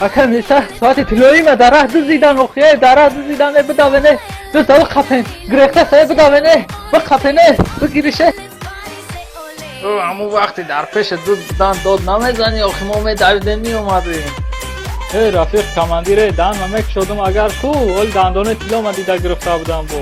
Ака, миса, соати тиллоӣ ма дар раҳ дуздидан, охие, дар раҳ дуздидан. Э, бидавене, дузда, биқапен, гирехта сае, бидавене, биқапене, бигирише. Ҳамун вақте дар пеши дузд будан, дод намезанӣ, охи, мо медавидем, меомадем. Э, рафиқ командире, дан ма мекушодум, агар ку оли дандони тилло ма дида гирифта будам бо.